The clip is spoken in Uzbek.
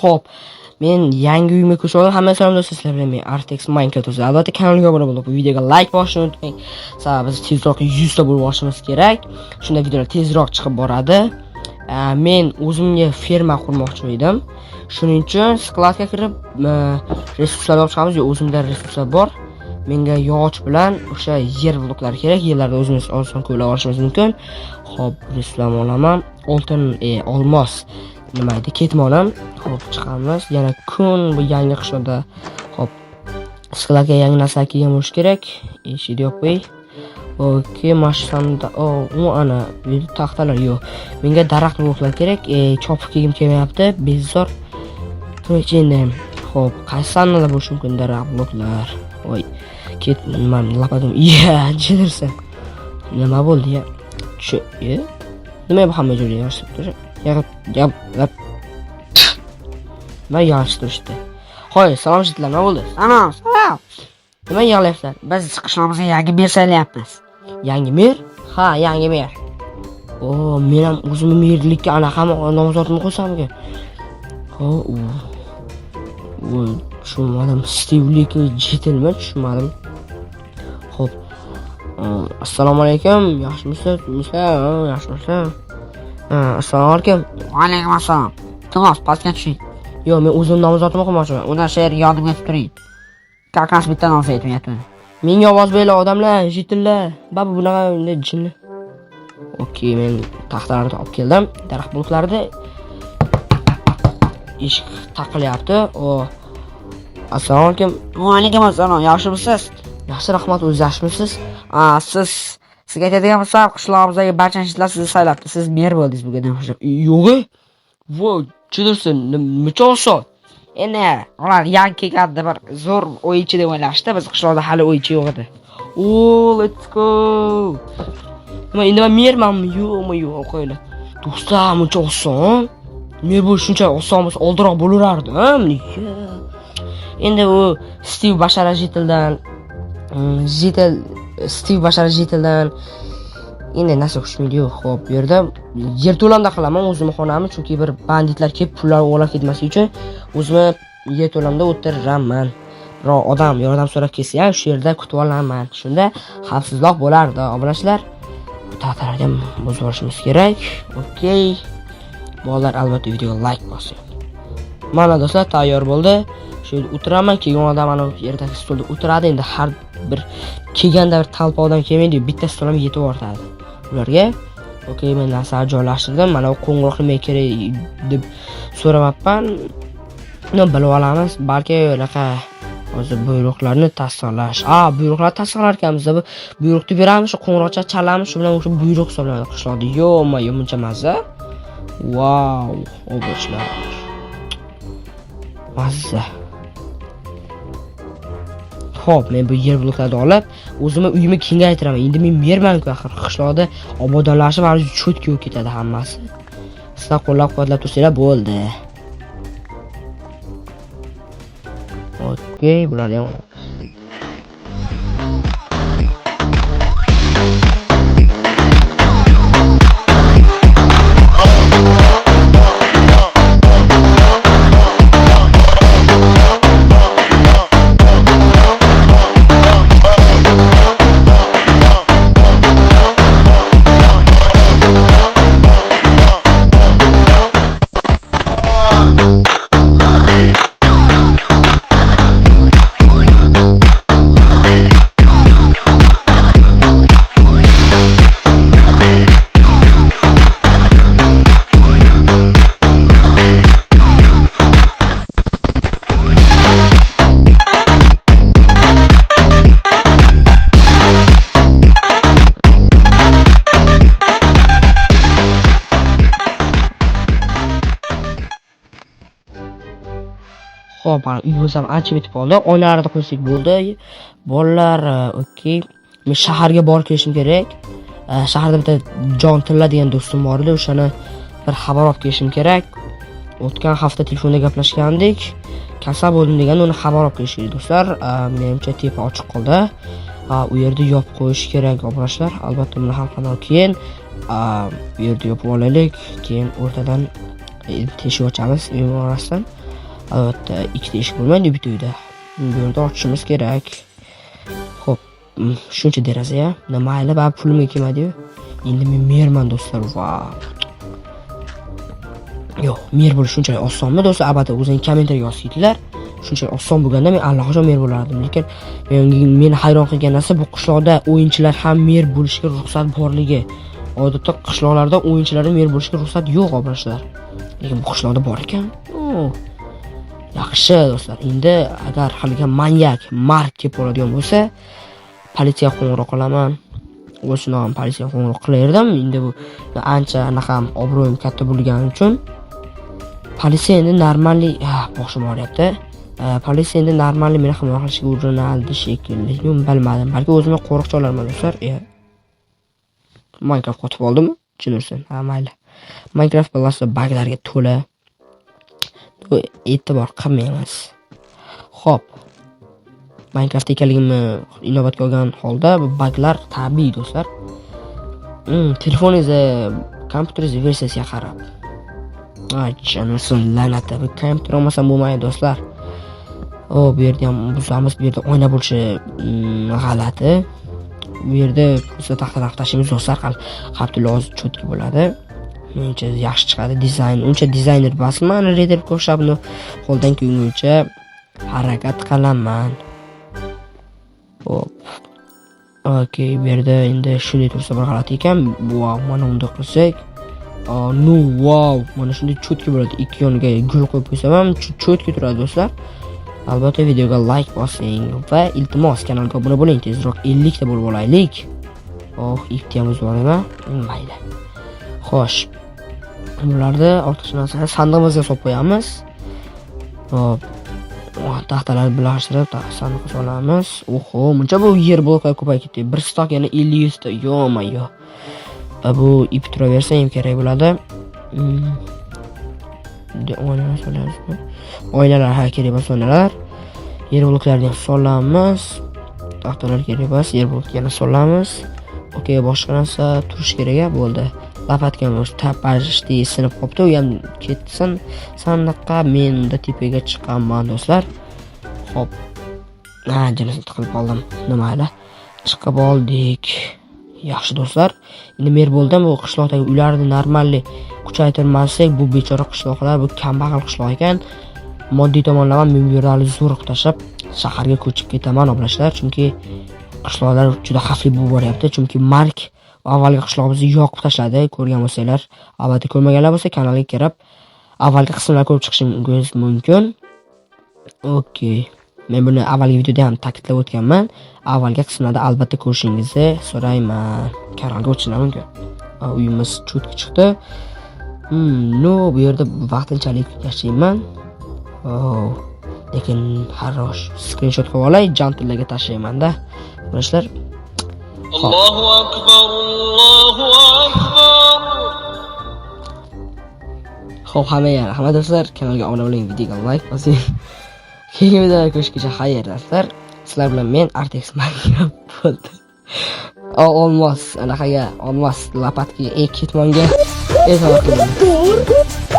Xo'p, men yangi uyimga ko'chib oldim. Hamma salom do'stlar, sizlar bilan men Artex Minecraft do'stlar. Albatta kanalga obuna bo'lib, videoga like bosishni unutmang. Sababi biz tezroq 100 ta bo'lib olishimiz kerak. Shunda videolar tezroq chiqib boradi. Men o'zimga ferma qurmoqchi edim. Shuning uchun skladga kirib, resurslarni olib chiqamiz. Yo'q, o'zimda resurslar bor. Menga yog'och bilan o'sha yer bloklari kerak. Yerlarda o'zimiz oson ko'ylab olishimiz mumkin. Xo'p, resurslarni olaman. Oltin, olmos nima edi? Ketmonim. Xo'p, chiqamiz. Yana kun bu yangi qishloqda. Xo'p, skladga yangi narsalar kelgan bo'lishi kerak. Eshikni yopib qo'y. Okey, mana shu sanda, u ana, bu yerda taxtalar yo'q. Menga daraxt bloklar kerak. Chopib kelgim kelmayapti. Bezor. Turaychi endi. Xo'p, qaysi sanada bo'lishi mumkin daraxt bloklar? Voy, ket nima lapadim. Ya, jidirsan. Nima bo'ldi ya? Shu, e? Nima bu hamma joyda yashib turishdi? Ya, ya, nima yashib turishdi? Hoy, salom jitlar, nima bo'ldi? Salom, salom. Nima yig'layapsizlar? Biz qishlog'imizga yangi mer saylayapmiz. Yangi mer? Ha, yangi mer. O, men ham o'zimni merlikka anaqami nomzodimni qo'ysamki? Ho, u. U tushunmadim. Stivliki jetilmi tushunmadim. Xo'p. Assalomu alaykum. Yaxshimisiz? Mislar, yaxshimisiz? Ha, assalomu alaykum. Va alaykum assalom. Iltimos, pastga tushing. Yo'q, men o'zim nomzodimni qo'ymoqchiman. Unda shu yerga yonimga turing. Как раз bitta nomzod yetmayapti. Menga ovoz beringlar odamlar, jitillar. Baba bunaqa unday jinni. Okey, men taxtalarni olib keldim. Daraxt bloklarida eshik taqilyapti. O. Assalomu alaykum. Va alaykum assalom. Yaxshimisiz? Yaxshi, rahmat, o'zingiz yaxshimisiz? A, siz sizga aytadigan bo'lsam, qishlog'imizdagi barcha jitlar sizni saylabdi. Siz mer bo'ldingiz bugun. Yo'q. Vo, chidirsin, nima oson? Endi ular yangi kelganda bir zo'r o'yinchi deb o'ylashdi. Biz qishloqda hali o'yinchi yo'q edi. O, let's go. Nima, endi men mermanmi? Yo'qmi, yo'q, qo'yinglar. Do'stlar, muncha oson. Mer bo'lish shuncha oson bo'lsa, oldinroq bo'laverardim. Endi u Stiv Bashara Jitildan, Jitil Stiv Bashara Jitildan endi narsa kutishmaydi-yu. Xo'p, bu yerda yerto'lamda qilaman o'zimni xonamni, chunki bir banditlar kelib pullar o'g'irlab ketmasligi uchun o'zimni yerto'lamda o'tiraman. Biror odam yordam so'rab kelsa ham shu yerda kutib olaman. Shunda xavfsizroq bo'lardi, obunachilar. Bu taxtalarni ham buzib olishimiz kerak. Okey. Bolalar albatta videoga like bosing. Mana do'stlar, tayyor bo'ldi. Shu yerda o'tiraman, kelgan odam mana bu yerdagi stolda o'tiradi. Endi har bir kelganda bir talpa odam kelmaydi, bitta stol ham yetib ortadi ularga. Okey, men narsani joylashtirdim. Mana bu qo'ng'iroq nimaga kerak deb so'ramabman. No, bilib olamiz. Balki unaqa hozir buyruqlarni tasdiqlash. A, buyruqlarni tasdiqlar ekanmiz. Bu buyruqni beramiz, shu qo'ng'iroqcha chalamiz, shu bilan o'sha buyruq hisoblanadi qishloqda. Yo'q, yo'q, buncha mazza. Vau, obunachilar. Mazza. Xo'p, men bu yer bloklarni olib, o'zimni uyimni kengaytiraman. Endi men merman-ku axir qishloqda obodonlashib, hali cho'tki bo'lib ketadi hammasi. Sizlar qo'llab-quvvatlab tursanglar bo'ldi. Okey, bularni ham olamiz. Xo'p, mana uyimiz ham ancha bitib qoldi. Oynalarni qo'ysak bo'ldi. Bolalar, okey. Men shaharga borib kelishim kerak. Shaharda bitta Jon Tilla degan do'stim bor edi, o'shani bir xabar olib kelishim kerak. O'tgan hafta telefonda gaplashgandik. Kasal bo'ldim degan, uni xabar olib kelish kerak do'stlar. Menimcha tepa ochiq qoldi. U yerda yopib qo'yish kerak obunachilar. Albatta buni hal qilaman keyin. Bu yerda yopib olaylik, keyin o'rtadan teshik ochamiz uy orasidan. Albatta, ikkita eshik bo'lmaydi bitta uyda. Bu yerda ochishimiz kerak. Xo'p, shuncha deraza ya. Mayli, baribir pulimga kelmadi-yu. Endi men merman, do'stlar. Vau. Yo'q, mer bo'lish shunchalik osonmi, do'stlar? Albatta, o'zing kommentariyga yozinglar. Shunchalik oson bo'lganda men allaqachon mer bo'lardim. Lekin meni hayron qilgan narsa bu qishloqda o'yinchilar ham mer bo'lishga ruxsat borligi. Odatda qishloqlarda o'yinchilarga mer bo'lishga ruxsat yo'q, obunachilar. Lekin bu qishloqda bor ekan. Yaxshi, do'stlar. Endi agar haligi manyak Mark kelib qoladigan bo'lsa, politsiyaga qo'ng'iroq qilaman. O'shuni ham politsiyaga qo'ng'iroq qilardim. Endi bu ancha anaqa obro'yim katta bo'lgani uchun politsiya endi нормальный, boshim og'riyapti. Politsiya endi нормальный meni himoya qilishga urinadi shekilli. Bilmadim. Balki o'zimga qo'riqchi olarman, do'stlar. Minecraft qotib oldimi? Tushunursin. Ha, mayli. Minecraft bilasiz, baglarga to'la. Bu e'tibor qilmaymiz. Xo'p. Minecraft ekanligimni inobatga olgan holda bu baglar tabiiy, do'stlar. Telefoningizni, kompyuteringizni versiyasiga qarab. Ay, janisi la'nati. Bu kompyuter olmasam bo'lmaydi, do'stlar. O, bu yerda ham buzamiz, bu yerda oyna bo'lishi g'alati. Bu yerda pulsa taxtalar tashlaymiz, do'stlar, qaptilla hozir чётко bo'ladi. Menimcha yaxshi chiqadi dizayn. Uncha dizayner emasman, Rederga o'xshab, но qo'ldan kelguncha harakat qilaman. Hop. Okey, bu yerda endi shunday tursa bir g'alati ekan. Vau, mana bunday qilsak. Ну, vau, mana shunday чётко bo'ladi. Ikki yoniga gul qo'yib qo'ysam ham чётко turadi, do'stlar. Albatta, videoga like bosing va iltimos kanalga obuna bo'ling, tezroq 50 ta bo'lib olaylik. Oh, ikkita ham buzib olayman. Mayli. Xo'sh. Bularni ortiqcha narsani sandig'imizga solib qo'yamiz. Hop. Taxtalarni birlashtirib sandiqqa solamiz. Oho, muncha bu yer bloklar ko'payib ketdi. Bir стак yana 50 ta. Ё-моё. Va bu ip turaversa ham kerak bo'ladi. Oynalar solamizmi? Oynalar, ha, kerak emas oynalar. Yer bloklarini ham solamiz. Taxtalar kerak emas, yer blok yana solamiz. Okey, boshqa narsa turish kerak a, bo'ldi. Лопатка m почти sinib qolibdi, u ham ketsin sandiqqa. Men unda tepaga chiqaman, do'stlar. Xo'p. Ha, jinisi tiqilib qoldim. Mayli. Chiqib oldik. Yaxshi, do'stlar. Endi mer bo'ldim. Bu qishloqdagi uylarni нормальный kuchaytirmasak, bu bechora qishloqlar, bu kambag'al qishloq ekan. Moddiy tomonlama men bu yerda hali zo'riq tashlab shaharga ko'chib ketaman, obunachilar, chunki qishloqlar juda xavfli bo'lib boryapti, chunki Mark avvalgi qishlog'imizni yoqib tashladi, ko'rgan bo'lsanglar. Albatta, ko'rmaganlar bo'lsa, kanalga kirib avvalgi qismlarni ko'rib chiqishingiz mumkin. Okey. Men buni avvalgi videoda ham ta'kidlab o'tganman. Avvalgi qismlarda albatta ko'rishingizni so'rayman. Kanalga o'tishinglar mumkin. Uyimiz чётко chiqdi. Ну, bu yerda vaqtinchalik yashayman. Oh, lekin хорош. Skrinshot qilib olay, jantillaga tashlayman-da. Obunachilar. الله أكبر الله أكبر. Xo'p, hammaga rahmat, do'stlar. Kanalga obuna bo'ling, videoga like bosing. Keyingi videoda ko'rishguncha xayr, do'stlar. Sizlar bilan men Artex Minecraft bo'ldi. Olmos anaqaga, olmos лопатка ga, ketmonga e'tibor qiling.